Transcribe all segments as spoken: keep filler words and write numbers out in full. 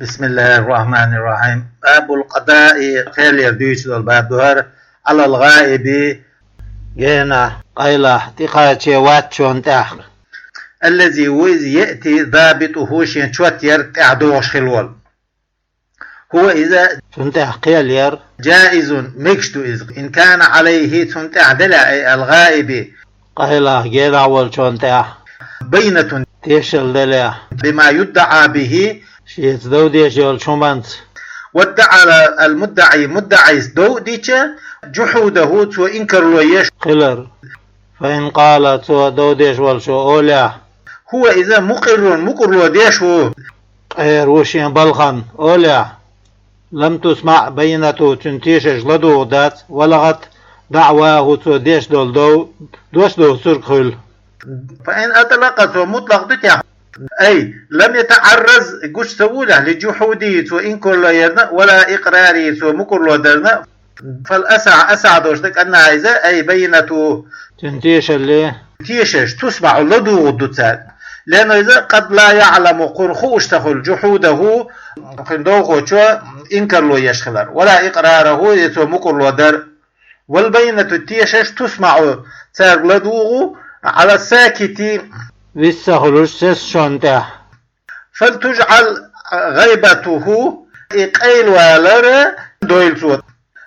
بسم الله الرحمن الرحيم. باب القضاء, кхел яр дуьйцуш долу баб ду хӀара, على الغائب, генахь, къайлахь, тӀекхача ваьччонна тӀехь. الذي, ву иза, يأتي ضابطه, шен чот яр тӀехь догӀуш хилла волу. هو, иза, цунна тӀехь кхел яр, جائز, мегаш ду иза, إن كان عليه, цунна тӀехь делахь, أي الغائب, къайлахь, генахь волчунна тӀехь, بينة, тешалла делахь, بما يدعى به, шеца дов деш йолчу хӀуманца, وادعى المدعي, муддаӀис дов а дича, جحوده, цо инкарло еш хилар. فإن قال, цо дов деш волчо олехь, هو, иза, مقر, мукӀарло деш ву, къера ву шен балхана олехь, لم تسمع بينته, цуьнан тешаш ладугӀур дац, ولغت دعواه, цо деш долу дов дош доцург хуьлу. فإن أطلق, цо мутлакъ ду тӀехь, أي لم يتعرض, гуш ца вулехь, لجحوده, цо инкарло ярна, ولا إقراره, цо мукӀарло дарна, فالأصح, асахь долуш дерг, أنها, иза, أي بينته, цуьнан тешалла, тешаш, تسمع, ладугӀур ду цаьрга. لأنه, иза, قد لا يعلم, кхунна хууш ца хуьлу, جحوده, кхуьнан довхочо инкарло еш хилар, ولا إقراره, я цо мукӀарло дар. والبينة, тешаш, تسمع, цаьрга ладугӀу, على الساكت, вист ца хуьлуш сецначунна тӀехь. فلتجعل غيبته, и къайлавалар дойла цо,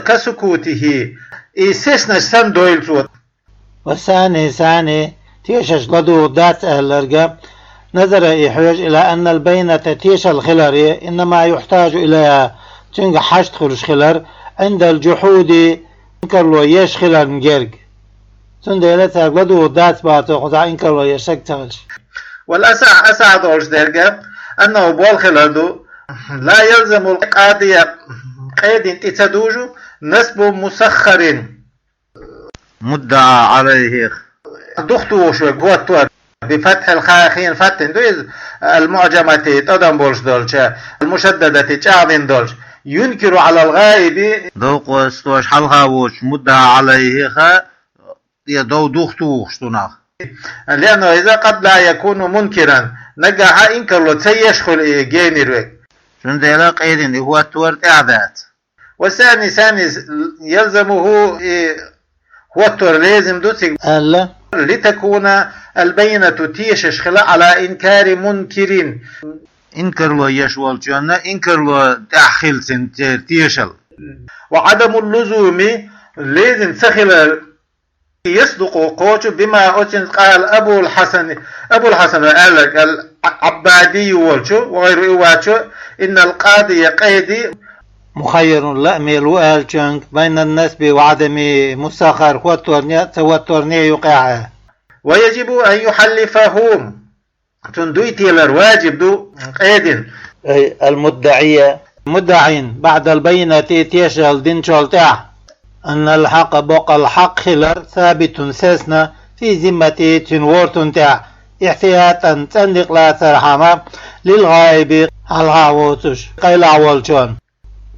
كسكوته, и сецнарш санна дойла цо. والثاني, сани, тешаш ладугӀур дац аьлларг, نظر, и хьоьжу, إلى أن البينة, тешалла хилар, إنما يحتاج إليها, цуьнга хьашт хуьлуш хилар, عند الجحود, инкарло еш хиларна герга. Цундела цаьрга ладугӀур дац боху цо, кхузахь инкарло еш стаг ца хилча. والأصح, асахь долуш дерг, أنه, болх хилар ду, لا يلزم القاضي, къедина тӀе ца дужу, نصب مسخر, مدعى عليه, духтухуш верг хӀоттор, بفتح الخاء, хин фаттина ду иза, المعجمة, тӀадам болуш долча, المشددة, чӀагӀдина долча, ينكر على الغائب, дов къостош хьалха воцучу مدعى عليه-х, и дов духтухуш ду нах. لأنه, иза, قد لا يكون منكرا, нагахь инкарло ца еш хуьлу и генийр верг. Цундела къедина и хӀоттор тӀехь дац. والثاني, сани, يلزمه, и хӀоттор лезим ду цига, аьлла, لتكون البينة, тешаш хила, على إنكار منكر, инкарло еш волчунна инкарло тӀехь хила цуьнан церан тешалла. وعدم اللزوم, лезим ца хилар, يصدق, кхочу, بما, оцунца, قال أبو الحسن, Абул-Хьасан аьлларг, العبادي волчу, وغيره, и воцчу, إن القاضي, къеди, مخير, лаамел ву аьллачуьнга, بين النصب وعدمه, مسخر, хӀотторне а, ца хӀотторне а юкъахь. ويجب أن يحلفه, цунна дуй телар важиб ду къедина, أي المدعي, муддаӀина, بعد البينة, тешалла динчул тӀаьхьа, أن الحق, боккъал хьакъ хилар, ثابت, сецна, في ذمته, цуьнан вортан тӀехь, احتياطا, цӀандикъ лацархьама, للغائب, хьалха воцуш, къайлахь волчунна.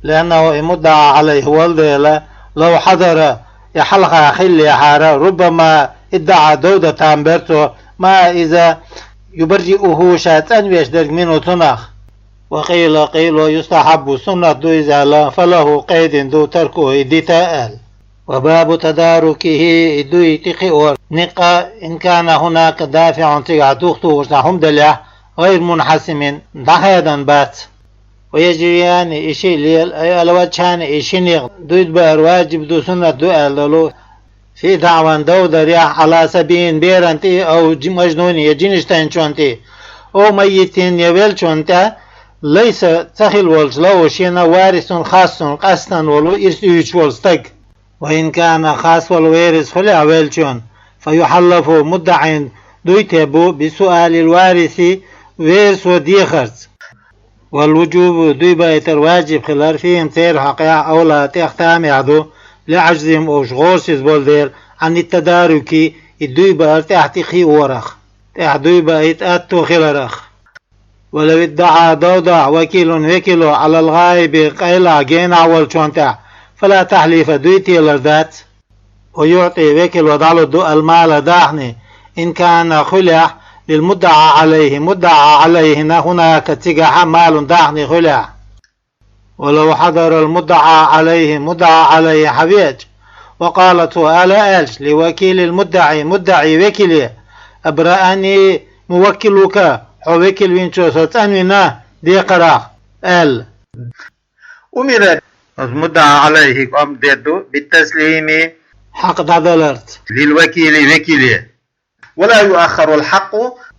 لأنه, и مدعى عليه волу дела, لو حضر, и хьалха хиллехьара, ربما ادعى, дов дан там бара цо, ما, иза, يبرئه, ша цӀанвеш дерг, منه, цунах. وقيل, къийла, يستحب, суннат ду иза аьлла, فله, къедина ду, تركه, и дита аьлла. وباب تداركه, и дуй тӀекхиор, никъ, إن كان هناك دافع, цигахь духтухуш цхьа хӀума делахь, غير منحسم, дӀахаьдна бац. ويجريان, и шиъ лела, أي الوجهان, и ши некъ, дуй баар важиб ду, суннат ду аьлла долу, في دعوى, дов дарехь, على صبي, беран тӀе, أو مجنون, я жинаш тайначунна тӀе, أو ميت, я веллачунна тӀе, ليس, ца хилла волчу, له, шена, وارث, خاص, къастийна волу, ирс уьйцуш волу стаг. وإن كان, хас волу верас хуьлехь веллачунна, فيحلف, муддаӀин дуй тебу, بسؤال الوارث, верасо дехарца. والوجوب, дуй байтар важиб хилар, فيهم, церан хьокъехь, أولى, тӀех тамехь ду, لعجزهم, уьш гӀорасиз болу дела, عن التدارك, и дуй баар тӀаьхьа тӀекхиорах, тӀаьхьа дуй байта аьтто хиларах. ولو ادعى, дов дахь, وكيل, векало, على الغائب, къайлахь, генахь волчунна тӀехь, فلا تحليف, дуй телар дац. ويعطي, векало дӀалур ду, المال, даьхни, إن كان, хуьлехь, للمدعى عليه, مدعى عليهنا هناك, цигахьа, مال, даьхни хилахь. ولو حضر المدعى عليه, مدعى عليه хьавеача, وقال, цо ала аьлча, لوكيل المدعي, муддаӀий векале, أبرأني موكلك, хьо векал винчо со цӀанвина декхарах, аьлла. أمر, муддаӀа Ӏалайхьига амр дедду, بالتسليم, хьакъ дӀадаларца, للوكيل, векале. ولا يؤخر الحق,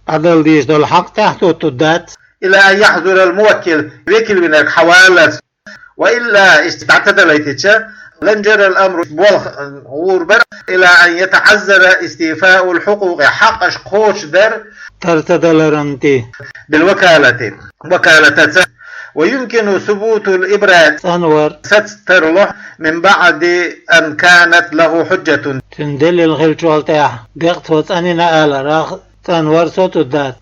дӀадала дезаш дола хьакъ тӀаьхьатоттургдац, إلى أن يحضر الموكل, векал винарг хьаваллалц. وإلا, иштта дӀа ца далийтича, لانجرى الأمر, болх гӀур бара, إلى أن يتعذر استيفاء الحقوق, хьакъаш кхочушдар, тара ца даларан тӀе, بالوكالة, вакалатаца. ويمكن ثبوت الإبراء, цӀанвар сацтарлу, من بعد أن كانت له حجة, цуьнан далил хилчул тӀаьхьа, декъа цо цӀанвина аларах цӀанвар сацаргдац.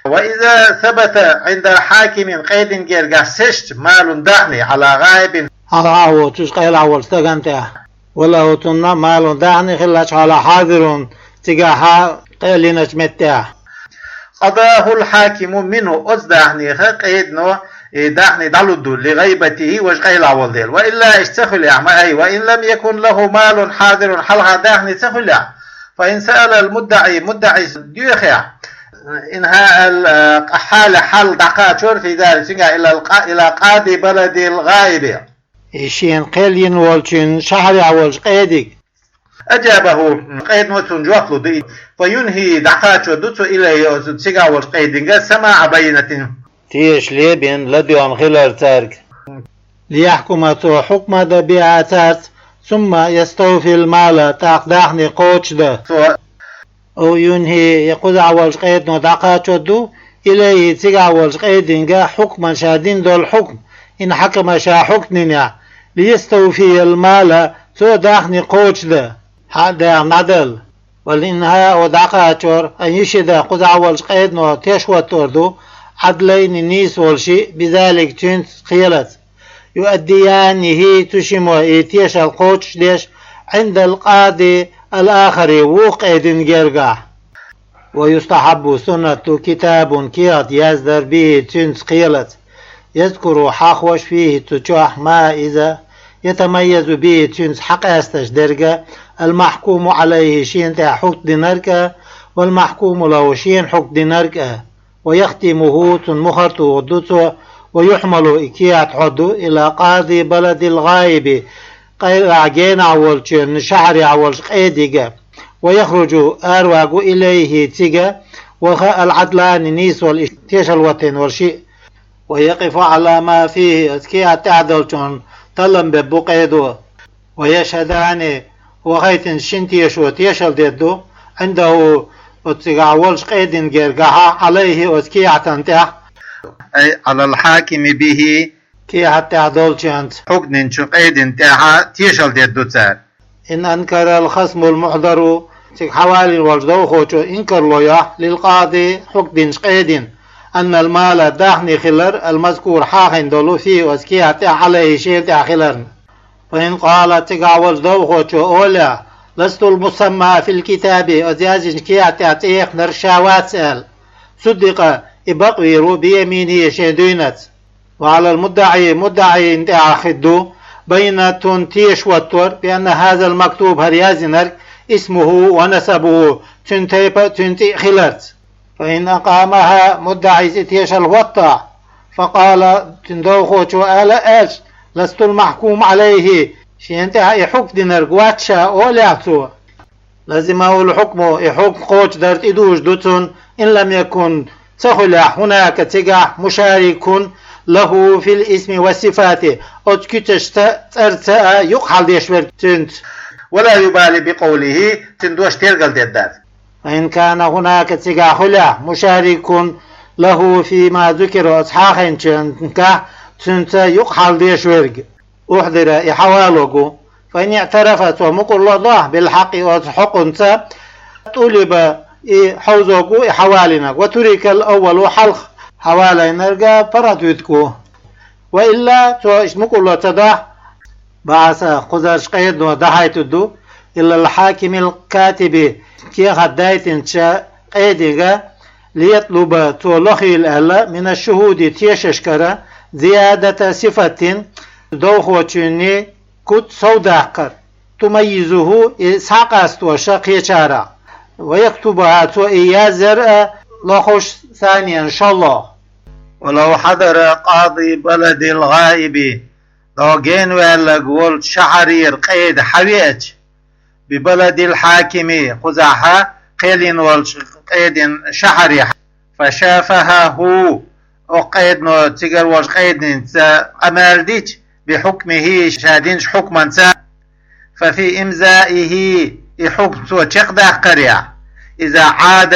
وإذا ثبت عند حاكم, къедин гергахь сецча, مال, даьхни, على غائب, хьалха воцуш, къайла волчу стагана тӀехь, وله, цунна, مال, даьхни хиллачу хьолехь, حاضر, цигахьа къайлинчу меттехь, قضاه الحاكم منه, оцу даьхнех къедино и даьхни дӀалур ду, لغيبته, важа къайла волу дела. وإلا, иштта ца хуьлехь, ма ай, وإن لم يكن له مال حاضر, хьалха даьхни ца хуьлехь, فإن سأل المدعي, муддаӀис доьхехь, إنهاء الحال, хьал дӀакхачор, في ذلك, цигахь, إلى الق-, إلى قاضي بلد الغائب, и шена кхел йина волчун шахьарехь волчу къедига, أجابه, къедино цунна жоп лур ду, فينهي, дӀакхачор ду цо, إليه, оцу цигахь волчу къединга, سماع بينة, тешале бен ладоьгӀна хилар цаьрга. ليحكم, цо хьукма дан, بها, цаьрца, ثم يستوفي المال, тӀаккха даьхни кхочушдан цо. أو ينهي, я кхузахь волчу къедино дӀакхачор ду, إليه, цигахь волчу къединга, حكما, ша дина долу хьукм, إن حكم, ша хьукм динехь, ليستوفي المال, цо даьхни кхочушдан, хьан а даьхни дӀадала. والإنهاء, дӀакхачор, أن يشهد, кхузахь волчу къедино тешахӀоттор ду, عدلين, нийса волу шиъ, بذلك, цуьнца кхелаца. يؤديانه, цу шиммо и тешалла кхочушдеш, عند القاضي الآخر, вукху къедин гергахь. ويستحب, суннат ду, كتاب, кехат яздар, به, цуьнца кхелаца. يذكر, хьахош, فيه, цу чохь, ما, иза, يتميز به, цуьнца хьакъаьсташ дерг а, المحكوم عليه, шена тӀехь хьукм динарг а, والمحكوم له, шена хьукм динарг а. ويختمه, цунна мухӀар тухур ду цо, ويحمل, и кехат хьо ду, إلى قاضي بلد الغائب, къайлахь генахь волчун шахьарехь волчу къедига, ويخرج, араваго, إليه, цига, وهو العدلان, нийса волу и тешалла хӀоттийна волу шиъ, ويقف على ما فيه, оцу кехат тӀехь долчунна таллам беш бу къедо. ويشهدان, вахийтинчу шина тешо тешалла дедду, عنده, оцу цигахь волчу къедин гергахьа, عليه, оцу кехатан тӀехь, أي على الحاكم به, кехат тӀехь долчуьнца хьукм динчу къедин тӀехьа тешалла дедду цара. إن أنكر الخصم المحضر, цига хьавалийна волчу довхочо инкарло йохь, للقاضي, хьукм динчу къедина, أن المال, даьхни хилар, المذكور, хьахийна долу, فيه, оцу кехат тӀехь, عليه, шена тӀехь хиларна. فإن قال, цигахь волчу довхочо олехь, لست المسمى في الكتاب, оцу яздинчу кехат тӀехь цӀе яьккхинарг ша вац аьлла, صدق, и бакъвийр ву, بيمينه, шен дуьйнаца. وعلى المدعي, муддаӀийна тӀехь хир ду, بينة, тешахӀоттор, بأن هذا المكتوب, хӀара яздинарг, اسمه ونسبه, цуьнан тайпа а, цуьнан цӀе а хиларца. فإن أقامها, муддаӀийс и тешалла хӀоттахь, فقال, цуьнан довхочо ала а аьлча, لست المحكوم عليه, шена тӀехь и хьукм динарг вац ша, олехь цо, لزمه الحكم, и хьукм кхочушдар тӀедужуш ду цунна, إن لم يكن, ца хуьлехь, هناك, цигахь, مشارك, له في الاسم والصفة, оцу куьцашца, цӀарца а юкъахьала деш верг цуьнца. ولا يبالي بقوله, цуьнан дош тергалдер дац. فإن كان هناك, цигахь хуьлехь, مشارك, له فيما ذكر, оцу хьахийначуьнгахь, цуьнца юкъахьала деш верг, أحضر, и хьавалор ву. فإن اعترف, цо мукӀарло а дохь, بالحق, оцу хьокъанца, طولب, и хьовзор ву и хьавалийнарг, وترك الأول, хьалха хьавалийнарг паргӀатвуьтур ву. وإلا, цо иштта мукӀарло ца дохь, بعث, кхузарчу къедино дӀахьайтур ду, إلى الحاكم الكاتب, кехат дайтинчу къедига, ليطلب цо лохийла аьлла, من الشهود тешашкара, زيادة صفة довхочунна куц совдаккхар, تميزه и схьакъастош кхечарах, ويكتبها цо и язъяр а лохуш, ثانيا шоллагӀа. ولو حضر قاضي بلد الغائب дӀо генаваьлларг волча шахьарера къеда хьавеача, ببلد الحاكم кхузахь кхелина волча къедин шахьарехь, فشافهه оцу къедано цигара волча къединца къамаьл дича, بحكمه ша динчу хьукманца, ففي إمضائه и хьукм цо чекхдаккхарехь, إذا عاد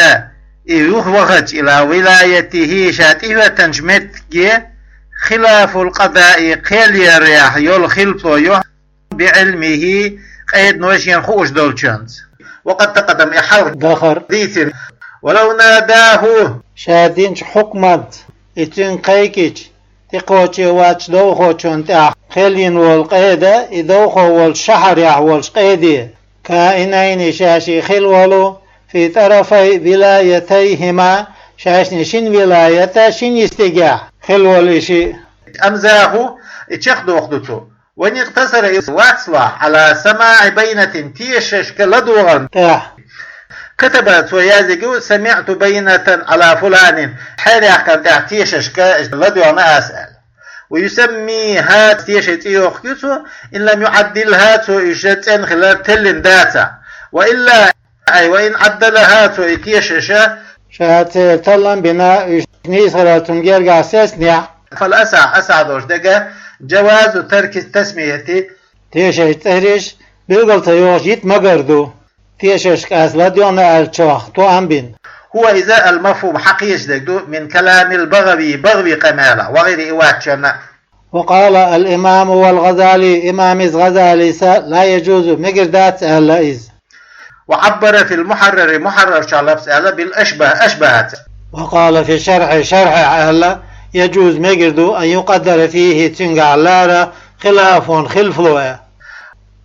и юхавахча, إلى ولايته ша тӀехӀоьттинчу меттиге, خلاف القضاء кхел ярехь йолу хилфо ю, بعلمه къедано шена хууш долчуьнца. وقد تقدم и хьалха дахар дийцина. ولو ناداه ша динчу хьукманца и цуьнга кхайкхича, тӀекхочуш воцучу довхочунна тӀехь кхелина волу къеда и довхо волчу шахьарехь волчу къеде, كائنين ша шиъ хилла волу, في طرفي ولايتيهما шайшинна шина вилаята шина йистигехь хилла волу и шиъ. أمضاه и чекхдоккхур ду цо. وإن اقتصر и вац вахь على سماع بينة тешашка ладогӀарна тӀехь, كتب цо яздерг ю سمعت بينة على فلان хьерехкана тӀехь тешашка ладоьгӀна ас аьлла. ويسميها тешан цӀе йохку ю цо, إن لم يعدلها цо уьш цӀена хилар теллина дацахь. وإلا أي وإن عدلها цо и тешаш ша церан таллам бина уьш нийса хилар цунна гергахь сецнехь, فالأصح асахь долуш дерг جواز ترك التسمية тешаш цӀераш билгал ца йохуш йита магар ду, тешашка ас ладоьгӀна аьллачох тоам бина. هو иза المفهوم хьакхеташ дерг ду من كلام البغوي БагӀавин къамелах, وغيره и ваччанна. وقال الإمام والغزالي имамас ГӀазалис لا يجوز мегар дац аьлла иза. وعبر في المحرر Мухьаррар чохь лафз аьлла بالأشبه أشبه ца. وقال في الشرح шархьехь аьлла يجوز мегар ду أن يقدر فيه цуьнгахь лара خلاف хилфало а.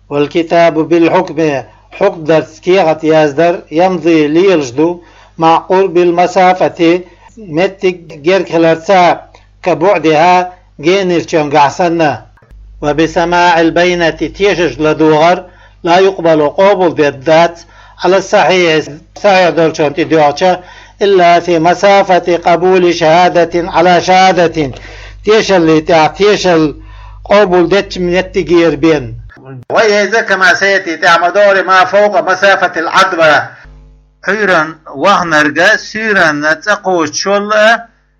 والكتابة بالحكم хьукм дарца кехат яздар يمضي лелаш ду مع قرب المسافة меттиг герга хиларца كبعدها генарчуьнгахь санна. وبسماع البينة тешаш ладогӀар لا يقبل къобал дер дац على الصحيح сахьихь долчунна тӀедоьгӀча إلا في مسافة قبول شهادة على شهادة тешаллин тӀехь тешал къобал дечу меттигера бен. وهي иза كما سيأتي тӀаьхьа ма догӀура ما فوق مسافة العدوى Ӏуьйранна вахнарг суьйранна цӀа кхочуш йолу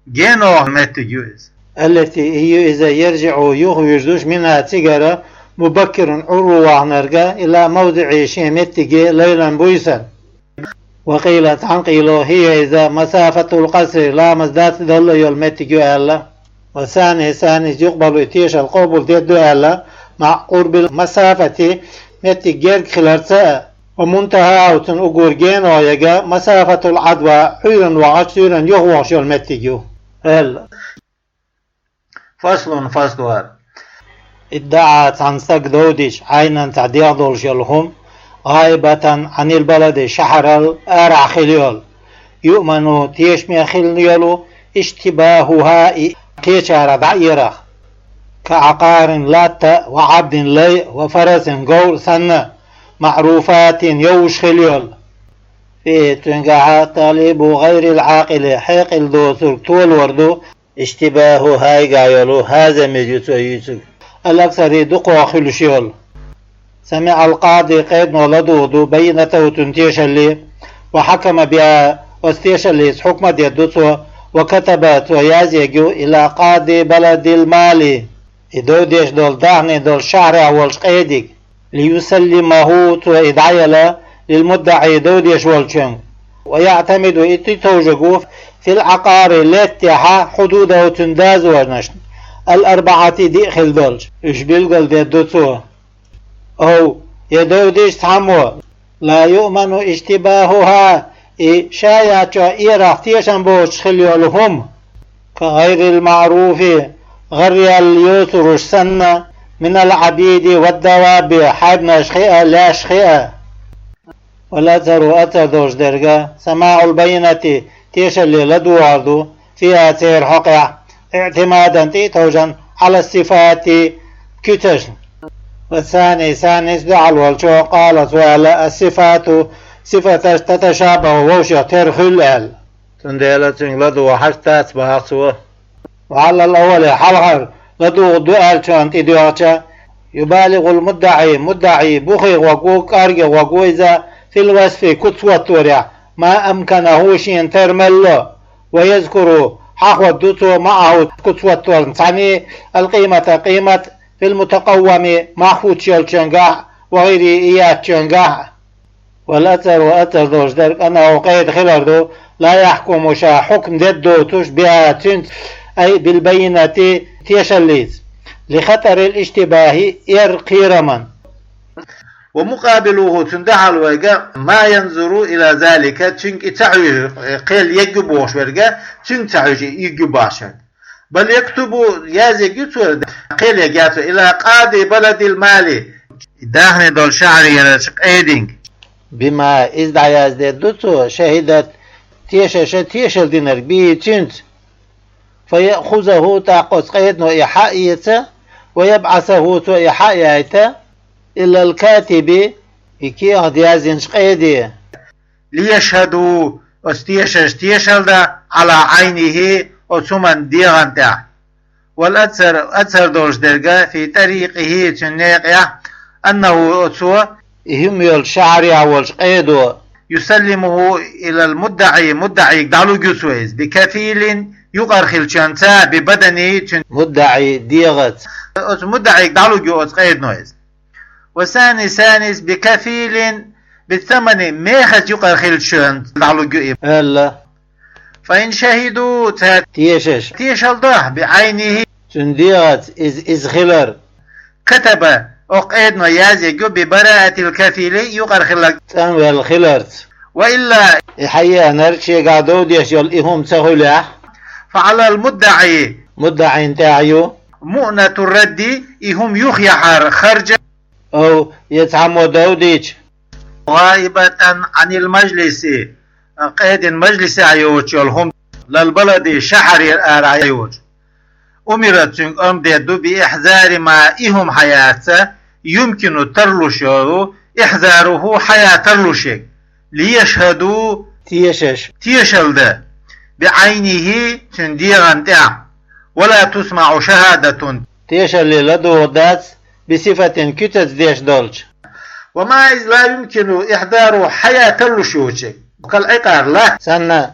генахь меттиг ю иза. التي и ю иза يرجع юхавуьжуш منها цигара مبكر Ӏуьйранна вахнарг إلى موضعه шен меттиге ليلا буьйсанна. وقيل цхьана къийла هي иза مسافة القصر ламаз дац далла йолу меттиг ю аьлла. والثاني ثاني يقبل и тешал къобал дер ду аьлла مع قرب المسافة меттиг герга хиларца а. ومنتهاه цуьнан уггар генахь ерг مسافة العدوى Ӏуьйранна вахча суьйранна юхавахча йолу меттиг ю аьлла. فصل فصل ادعى цхьана стага дов дича عينا цхьа дегӀ долуш йолу хӀума غائبة عن البلد шахьарал арахь хилла йолу يؤمن тешаме хилла йолу اشتباهها и кхечарах дӀаэрах كعقار латта وعبد лай وفرس говр санна معروفات йовш хилла йолу. فيه цуьнгахь تغليب غير العاقل хьекъал доцург толор ду اشتباه هايгахь йолу هذا меза ю цо юьйцург الأكثر дукхох хуьлуш йолу. سمع القاضي къедано ладугӀу ду بينته цуьнан тешалле وحكم بها оцу тешаллица хьукма дер ду цо وكتب цо яздерг ю إلى قاضي بلد المال и дов деш долу даьхни долчу шахьарехь волчу къедига ليسلمه цо и дӀаяла للمدعي дов деш волчуьнга ويعتمد и тӀетовжург ву في العقار латтехь حدوده цуьнан дозанашна الأربعة диъ хилла долчу уьш билгал дер ду цо. أو я дов дича цхьаммо لا يؤمن اشتباهها и ша яьчохь эрах тешам боцуш хилла йолу хӀума كغير المعروف гӀараяьлла йоцурш санна من العبيد والدواب хьайбанаш хиъа, лаьш хиъа. والأظهر азхар долуш дерг سماع البينة тешалле ладогӀар ду, фиха церан хьокъехь, اعتمادا тӀе а товжан, على الصفات куьцашна. والثاني, саннис дуьхьал волчо, къала, цо аьлла, الصفات, сифаташ, تتشابه, вовшех тера хуьлу аьлла. Цундела цуьнга ладогӀа хьашт дац боху цо. وعلى الأول, хьалхара ладугӀу ду аьллачунна тӀедоьгӀча, يبالغ المدعي, муддаӀи бухе гӀорг ву, кӀорге гӀорг ву иза, في الوصف, куц хӀотторехь, ما أمكنه, шена тера мелла, ويذكر, хьахӀотта ду цо, معه, куц хӀотторна цхьаьна, القيمة, къемат, في المتقوم, мах хӀуттуш йолчуьнгахь, وغيره, и яьчуьнгахь. والأكثر, аксар долуш дерг, أنه, къеда хилар ду, لا يحكم, ша хьукм дедда доцуш, بها, цуьнца, أي بالبينة, тешаллица, لخطر الاشتباه, эр кхераман. ومقابله, цуьнан дуьхьал верг, ما ينظر إلى ذلك, цуьнга и ца хьуьжу, кхел егга бохуш верг, цуьнга ца хьуьжу егга бохуш верг. بل يكتب, язъерг ю цо, кхел егга цо, إلى قاضي بلد المال, дахне долу шахьарерачу къединга, بما, иза дӀаяздийр ду цо, شهدت, тешаша тешалла динарг, به, цуьнца. فيأخذه, тӀаккха оцу къедано и хьаэца, ويبعثه, цо и хьаяйта, إلى الكاتب, и кехат яздинчу къеде. ليشهدوا, оцу тешаша тешалла дан, على عينه, оцу хӀуманна дегӀан тӀехь. والأكثر, аксар долуш дерг, في طريقه, цуьнан некъехь, أنه, оцо, и хӀума йолчу шахьарехь волчу къедо, يسلمه إلى المدعي, муддаӀига дӀалур ю цо иза, بكفيل, юкъара хиллачуьнца, ببدنه, цуьнан, муддаӀин дегӀаца. Оцу муддаӀига дӀалур ю оцу къедано иза. والثاني, саннис, بكفيل بالثمن, мехаза юкъара хиллачуьнца дӀалур ю и, аьлла. فإن شهدوا, цара тешаш, тешалла до, بعينه, цуьнан дегӀаца иза, иза хилар, كتب, оцу къедано язъерг ю, ببراءة الكفيل, юкъара хилларг цӀанвелла хиларца. وإلا, и хьаеанарг шегахь дов деш йолу и хӀума ца хуьлехь, فعلى المدعي, муддаӀина тӀехь ю, مؤنة الرد, и хӀума юхаяхьар харж, أو, я цхьаммо дов дича, غائبة عن المجلس, къедина мажлисехь йоцуш йолу хӀума, للبلد, шахьарера арахь йоцуш. أمر, цуьнга амр дедда ду, بإحضار ما, и хӀума хьаяца, يمكن, тарлуш йолу, إحضاره, хьаян тарлуш ерг, ليشهدوا, тешаш, тешалла дан, بعينه, цуьнан дегӀан тӀехь, ولا تسمع شهادة, тешалле ладугӀур дац, بصفة, куьцаца деш долчу. وما, иза, لا يمكن إحضاره, хьаян тарлуш йоцуш ерг, كالعقار, латта санна,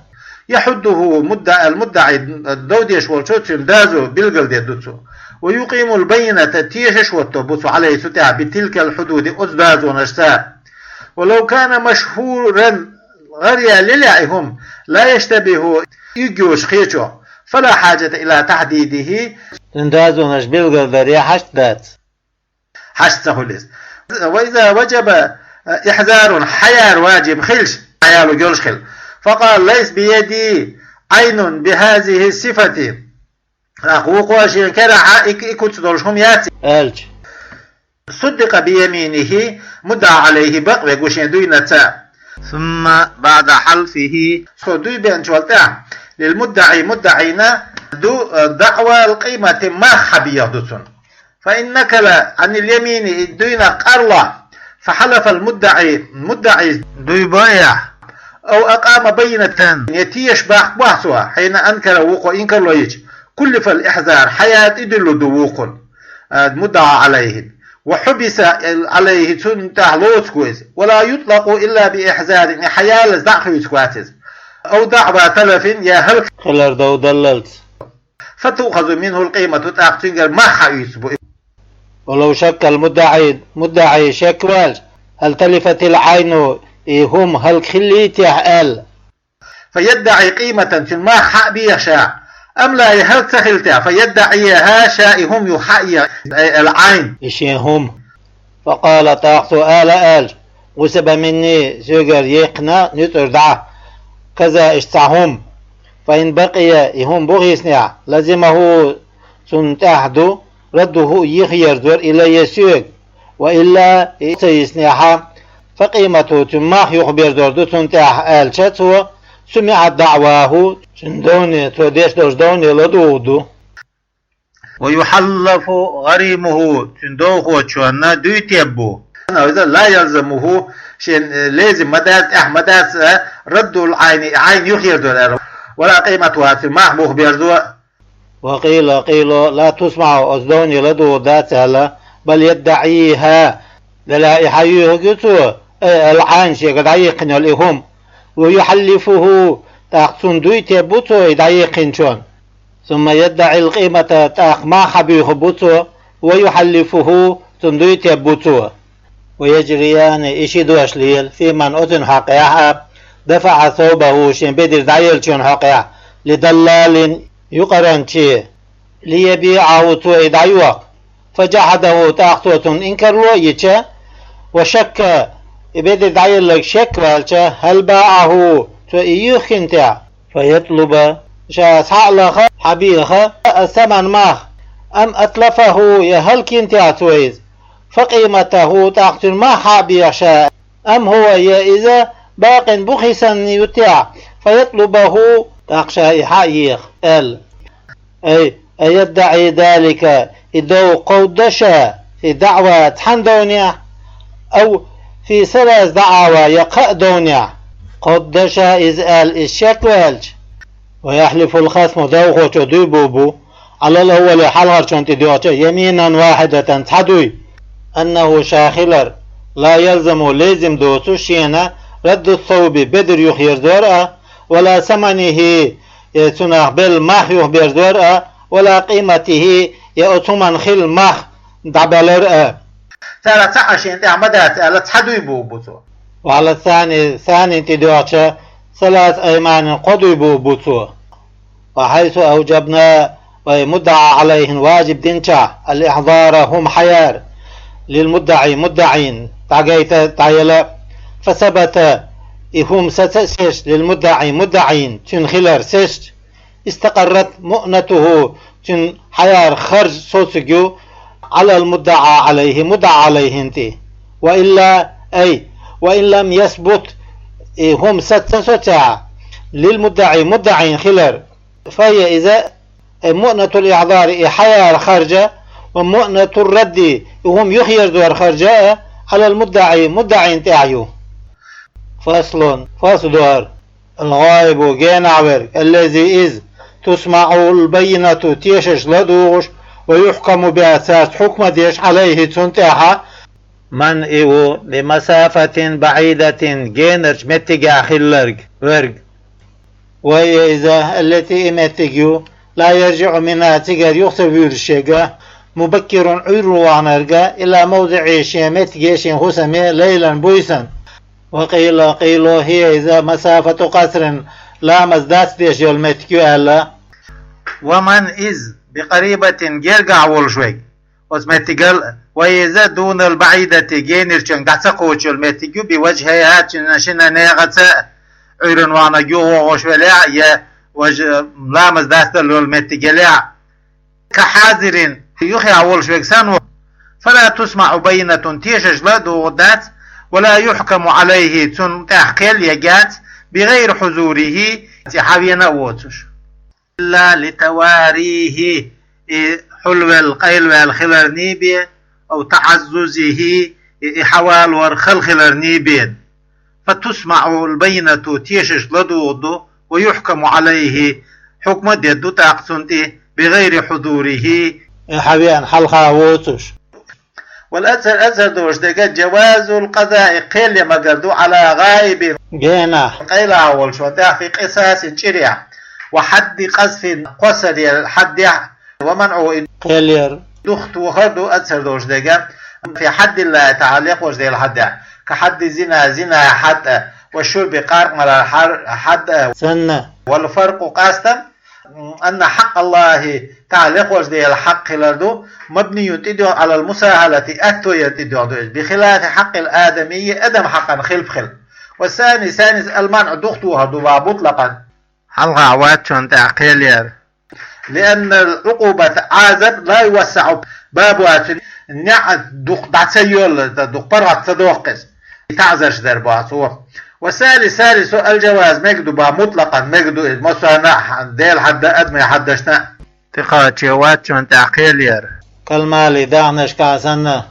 يحده مدع-, المدعي, дов деш волчо цуьнан дозо билгалдедда ду цо. ويقيم البينة, тешаш хӀотто бу цо, عليه, цу тӀехь, بتلك الحدود, оцу дозонашца. ولو كان مشهورا, гӀараяьлла лелахь и хӀума, لا يشتبه, уьйг йоцуш кхечо, فلا حاجة إلى تحديده, цуьнан дозонаш билгалдаре хьашт дац. Хьашт ца хуьлу иза. وإذا وجب إحضار, хьаяр важиб хилча, хьаялург йолуш хила. فقال: ليس بيدي عين بهذه الصفة. ТӀаккха вукхо шен карахь и, и куц долуш хӀума яц, аьлча, صدق بيمينه, مدعى عليه, бакъве гу шен дуйнаца. ثم بعد حلفه, цо дуй беанчул тӀаьхьа, للمدعي, муддаӀийна ду, دعوى القيمة, мах хьабехьа ду цунна. فإن نكل عن اليمين, и дуйнах къарло, فحلف المدعي, муддаӀийс дуй бо эхь, أو أقام بينة, я тешаш баккха бохь цо, حين أنكر, вукхо инкарло йича, كلف الإحضار, хьаяр тӀедиллур ду вукхунна, а, مدعى عليه, وحبس عليه, цунна тӀехь лоцур ду иза, ولا يطلق إلا بإحضار, и хьаяллалц дӀа а хуьйцур вац иза, أو دعوى تلف, я хӀаллакьхилар дов даллалц. فتؤخذ منه القيمة, тӀаккха цуьнгара мах хьаийцар бу. ولو شك المدعي, муддаӀи шек ваьлча, هل تلفت العين, и хӀума хӀаллакьхиллий техьа аьлла. فيدعي قيمة, цуьнан мах хьа а беха ша, أم لا, я хӀаллакьца хилла техьа, فيدعيها, ша и хӀума юха хьа а еха, أي العين, и шен хӀума. فقال, тӀаккха цо ала аьлча: غصب مني, соьгара яьккхина нуьцкъара дӀа, كذا, иштта цхьа хӀума. فإن بقي, и хӀума бу хийцинехь, لزمه, цунна тӀехь ду, رده, йихаерзор, إلي, соьга. وإلا, и ца йицинехь, فقيمته, цуьнан мах юхаберзор ду цунна тӀехь, аьлча цо, سمعت دعواه, цуьнан довне, цо деш долчу довне ладугӀу ду. ويحلف غريمه, цуьнан довхочунна дуй тебу. Иза لا يلزمه, шен, э, лезим ма дац, тӀехь ма дац, э, رد العين, Ӏайн юхаерзор аьлла. ولا قيمتها, цуьнан мах бух берзо. وقيل, кхин لا تسمع, оцу довне ладугӀур дац аьлла, بل يدعيها, делахь и хьан юьйхиг ю цо, ай, العين, шега дӀаихкина йолу и хӀума. ويحلفه, тӀаккха цунна дуй тебу цо и дӀаихкинчунна. ثم يدعي القيمة, тӀаккха мах хьан буьйху бу цо, ويحلفه, цунна дуй тебу цо. ويجريان, и ши дош лела, فيمن, оцуьнан хьокъехь а, دفع ثوبه, шен бедар дӀаеллачун хьокъехь, لدلال, юкъаранче, ليبيعه, цо и дӀайохку. فجحده, тӀаккха цо цунна инкарло а йича, وشك, и бедар дӀаелларг шек ваьлча, هل باعه, цо и юьйхкина техь, فيطلب, ша схьа а лаха, схьабеха, الثمن, мах, أم أتلفه, я хӀаллакйина техь цо иза, فقيمته, тӀаккха цуьнан мах схьа а беха ша, أم هو, я иза, باق, бухе санна ю техь, فيطلبه, тӀаккха ша и схьа а еха, аьлла. أي أيدعي ذلك, и дов кховдадо ша, في دعوى, цхьана довнехь, أو في ثلاث دعاوى, я кхаа довнехь, кховдадо ша иза аьлла, иза шек ваьлча. ويحلف الخصم, довхочо дуй бур бу, على الأول, хьалхарчунна тӀедоьгӀча, يمينا واحدة, цхьа дуй, أنه, ша хилар, لا يلزم, лезим доцуш шена, رد الثوب, бедар юхаерзор а, ولا ثمنه, я цунах белла мах юхаберзор а, ولا قيمته, я оцу хӀуманна хилла мах дӀабалар а. Цара цхьаъ шена тӀехь ма дац аьлла, цхьа дуй бур бу цо. وعلى الثاني, санина тӀедоьгӀча, ثلاث أيمان, кхо дуй бур бу цо. وحيث أوجبنا, вай مدعى عليهن важиб динчахь, الإحضار, хӀума хьаяр, للمدعي, муддаӀина, дӀагайта, дӀаяла, فثبت, и хӀума саца а сецча, للمدعي, муддаӀина, цуьнан хилар сецча, استقرت مؤنته, цуьнан хьаяр харж соцург ю, على المدعى عليه, муддаӀа Ӏалайхин тӀе. وإلا, أي وإن لم يثبت, и хӀума саца а соцахь, للمدعي, муддаӀина хилар, فهي, иза, أي مؤنة الإحضار, и хьаяр харж а, ومؤنة الرد, и хӀума юхаерзор харж а, على المدعي, муддаӀина тӀехь ю. فصل, фасл ду хӀара. الغائب, генахь верг, الذي, иза, تسمع البينة, тешаш ладугӀуш, ويحكم بها, цаьрца хьукма деш, عليه, цунна тӀехь, من, и ву, بمسافة بعيدة, генарчу меттигехь хилларг, верг. وهي, иза, التي, и меттиг ю, لا يرجع منها, цигара юха ца вуьйраш ерг, مبكر, Ӏуьйранна ваханарг, إلى موضعه, шен меттиге, шен хӀусаме, ليلا, буьйсанна. وقيل, кхин هي, иза, مسافة قصر, ламаз дац деш йолу меттиг ю аьлла. ومن, иза, بقريبة, гергахь волуш верг, оцу меттигал, وهي, иза, دون البعيدة, генарчуьнга дӀа ца кхочуш йолу меттиг ю, بوجهها, цуьнан шина некъаца, Ӏуьйранна ваханарг юха вогӀуш велахь а, я важа ламаз дастал йолу меттиг елахь а. كحاضر, юххехь волуш верг санна ву. فلا تسمع بينة, тешаш ладугӀур дац, ولا يحكم عليه, цунна тӀехь кхел ергьяц, بغير حضوره, и хьавена а воцуш. إلا لتواريه, и хьулвелла, къайлаваьлла хиларний бен, أو تعززه, и, и хьавалор хала хиларний бен. فتسمع البينة, тешаш ладугӀур ду, ويحكم عليه, хьукма дер ду тӀаккха цунна тӀе, بغير حضوره, и хьавеана хьалха воцуш. والأظهر, азхӀар долуш дерг, جواز القضاء, кхел ян магар ду, على غائب, генахь, къайлаха волчунна тӀехь, في قصاص, чӀирехь, وحد قذف, кхоссарера хьаддехь, ومنعه, и кхел яр, духтухар ду, азхӀар долуш дерг, في حد الله تعالى, лекхачу Делан хьаддехь, كحد الزنا, зинан хьад а, والشرب, къаркъа маларан хьар-, хьад а, санна. والفرق, къастам, أن حق الله تعالى, лекхачу Делан хьакъ хилар ду, مبني, тӀедоьгӀна, على المساهلة, аьтто яр тӀедоьгӀна ду иза, بخلاف حق الآدمي, адам хьакъана хилпа хила. والثاني, саннис, المنع, духтухар ду, ва, مطلقا, хьалха вацчунна тӀехь кхел яр. لأن العقوبة, Ӏазап, لا يوسع بابها, цуьнан неӀ дукха дӀа ца йолла, дукха паргӀат ца доккху иза, таӀзарш дар боху цо. والثالث, ثالث, الجواز, мегаргда, مطلقا, мегаргда из, массанахьа, Дела хьадда, адамий хьаддашна. Тӏекхача вачун тӏехь кхел яр. كالمال, дахнашкахь санна.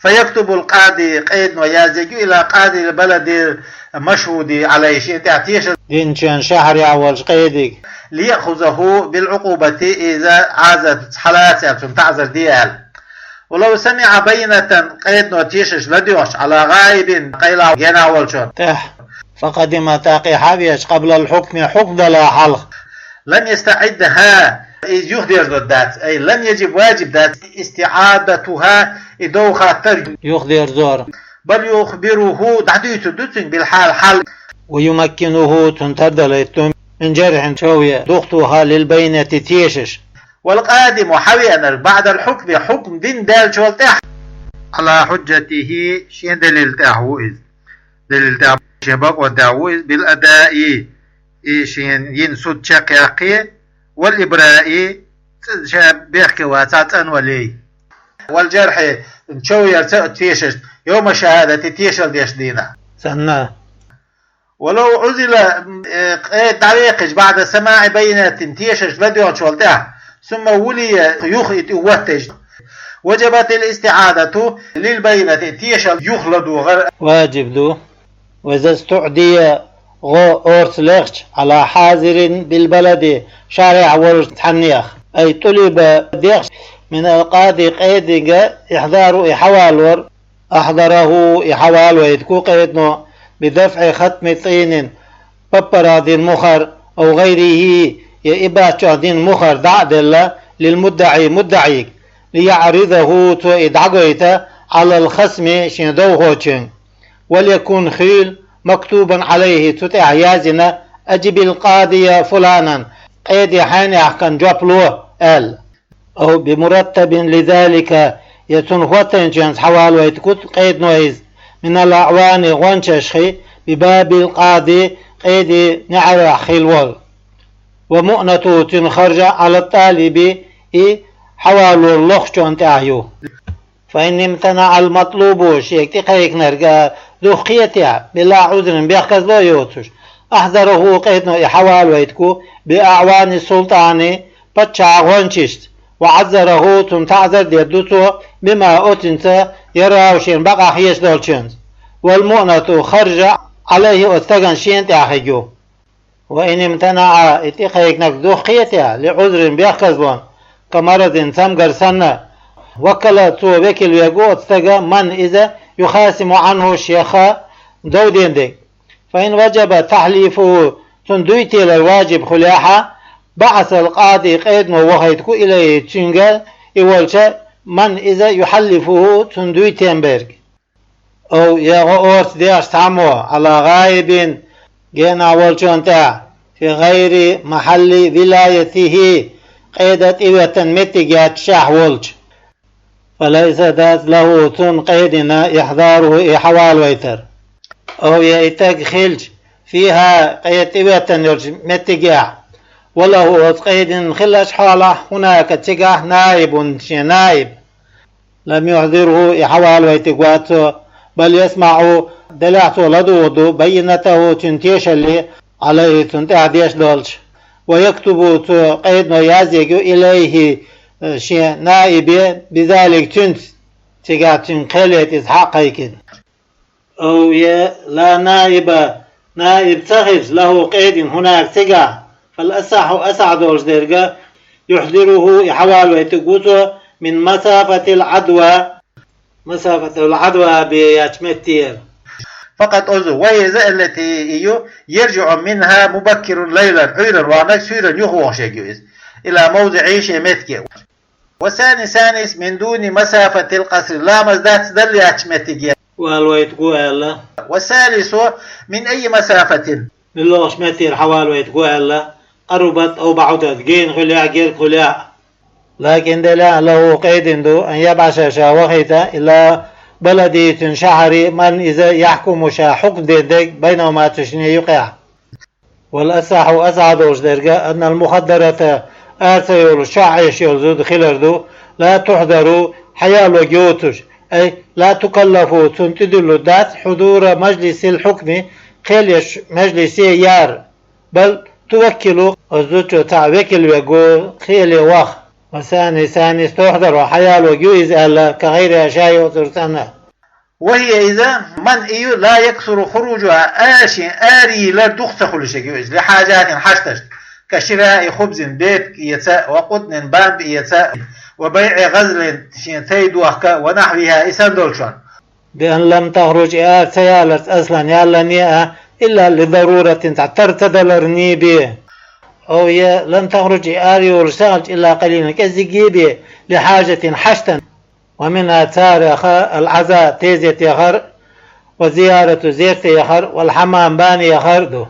فيكتب القاضي, къедано язъергья, إلى قاضي البلد المشهود عليه, шен тӏехь тешал динчун шахьарехь волчу къедига. ليأخذه بالعقوبة, иза Ӏазап хьалаца аьлла, цунна таӀзар де аьлла. ولو سمع بينة, къедано тешаш ладоьгӀча, على غائب, къайла генахь волчун тӀехь, فقدم, тӀаккха и хьавеача, قبل الحكم, хьукм далахь хьалха, لم يستعدها, иза юхадерзор дац, أي لم يجب, ваджиб дац, استعادتها, и дов хаттар, юхадерзор. بل يخبره, дӀадуьйцур ду цуьнга, بالحال, хьал. ويمكنه, цунна тардалийта ду, من جرح, чов яр, духтухьа, للبينة, тешаш. والقادم, хьавеанарг, بعد الحكم, хьукм дина даьллачул тӀаьхьа, على حجته, шен далил тӀехь ву иза. Далил тӀехь, шен бакъо тӀехь ву иза, بالأداء, и шен йина суд чекхъяккхий, والإبراء, ц-, ша бехке вацахь цӀанвалий. والجرح, чов ярца а тешаш, يوم الشهادة, тешал деш дийнахь. Санна. ولو عزل, э, къеда дӀавекхча, بعد سماع بينة, тешаш ладоьгӀчул тӀаьхьа, ثم ولي, юха и тӀе ватташ, وجبت الاستعادة للبينة, тешал юха ладогӀар ваджиб ду. وإذا استعدي, гӀо орца лехча, على حاضر بالبلد, шахьарехь волчу цхьаннех, أي طلب, дехча, من القاضي, къедига, إحضاره, и хьавалор, أحضره, и хьавалавайтарг ву къедано, بدفع خطم طين, паппарах дина мухӀар, أو غيره, я и баттахь дина мухӀар дӀа а делла, للمدعي, муддаӀига, ليعرضه, цо и дӀагойта, على الخصم, шен довхочуьнга. وليكن, хуьлу, مكتوبا عليه, цу тӀехь яздина, أجب القاضي فلانا, къеди хьенехкан жоп ло, аьлла. أو بمرتب لذلك, я цунна хӀоттайначуьнца хьавалавайтарг ву къедано иза, من الأعوان, гӀончашхий, بباب القاضي, къеди неӀарехь хилла волу. ومؤنته, цуьнан харжа, على الطالب, и хьавалор лохучунна тӀехь ю. فإن امتنع المطلوب, шега тӀекхайкхинарг дукха кхетахь, بلا عذر, бехказло а йоцуш, أحضره, къедано и хьавалавайтарг ву, بأعوان السلطان, паччахьан гӀончашца, وعزره, цунна таӀзар дер ду цо, بما, оццуьнца, يراه, шена бакъахь хеташ долчуьнца. والمؤنة, харжа, عليه, оцу стагана шена тӀехь хиг ю. وإن امتنع, и тӀекхайкхинарг дукха кхетахь, لعذر, бехказлонна, كمرض, цамгар санна, وكل, цо векал вергва оцу стага, من, иза, يخاصم عنه, шех дов дина дерг. فإن وجب تحليفه, цунна дуй телар ваджиб хуьлехь, بعث القاضي, къедано вахийтарг ву, إليه, цуьнга, и волча, من, иза, يحلفه, цунна дуй тем берг. أو, я гӀо орца дехча цхьаммо, على غائب, генахь волчунна тӀехь, في غير محل ولايته, къеда тӀеветтан меттиг яцчахь волчу. فليس, дац, له, цунна къедина, إحضاره, и хьавалавайтар. أو, я и стаг хилча, فيها, къеда тӀеветтан йолчу меттигехь, وله, оцу къедина хиллачу хьолахь, هناك, цигахь, نائب, шен наиб. لم يحضره, и хьавалавайтарг вац цо, بل يسمع, делахь цо ладугӀур ду, بينته, цуьнан тешалле, عليه, цунна тӀехь деш долчу. ويكتب, цо къедано язъерг ю, إليه, шен наибе, بذلك, цуьнца, цигахь цуьнга кхел яйта иза хьа а кхайкхина. أو, я, لا نائب, наиб ца хилча, له, къедина, هناك, цигахь, فالأصح, асахь долуш дерг, يحضره, и хьавалавайтарг ву цо, من مسافة العدوى, مسافة العدوى бен яьчу меттера. فقط, оцу, وهي иза, التي, и ю, يرجع منها مبكرا ليلا, Ӏуьйранна ваханарг суьйранна юхавогӀуш ерг ю иза, إلى موضعه, шен меттиге. والثاني, ثانيس, من دون مسافة القصر, ламаз дац далла яьчу меттиге валавайтарг ву аьлла. والثالث, من أي مسافة, муьлхачу меттера хьавалавайтарг ву аьлла, قربت أو بعدت, гена хуьлехь а, герга хуьлехь а. لكن, делахь, له, къедина ду, أن يبعث, ша вахийта, إلى بلده, цуьнан шахьаре, من, иза, يحكم, ша хьукм дина дерг, بينهما, цу шинна юкъехь. والأصح, асахь долуш дерг, أن المخدرة, ара ца йолуш, чохь Ӏеш йолу зуда хилар ду, لا تحضر, хьаялорг йоцуш, أي لا تكلف, цунна тӀедуьллур дац, حضور مجلس الحكم, кхел еш межлисе яр, бал туваккилу, оцу чу цхьаъ векал вегу, кхеле ваха, ва сани, сани стохьдархьама хьаяло гу иза аьлла, кагайра ша йоцурцӀанна. Ва хия иза ман ию ла яксуру хуружуха, аша арийла дух ца хуьлуш ю иза, ли хьажатин хьашташта, ка шираи хубзин бепиг эца, ва къуднин бамба эца, ва байӀи газлин шен цай дохка, ва нахьвиха и сан долчун. Биан лам тахруж и ар ца яларца аслан яллане а, илла ли даруратин цхьа тар ца даларни бе. Ов е лам тахруж и ар йолуш ца хилча илла къалилан кӀеззиге бе, ли хьажатин хьаштан. Ва минха царех ал Ӏаза тезет яхар, ва зиярату зерта яхар, вал хьамам бани яхар ду.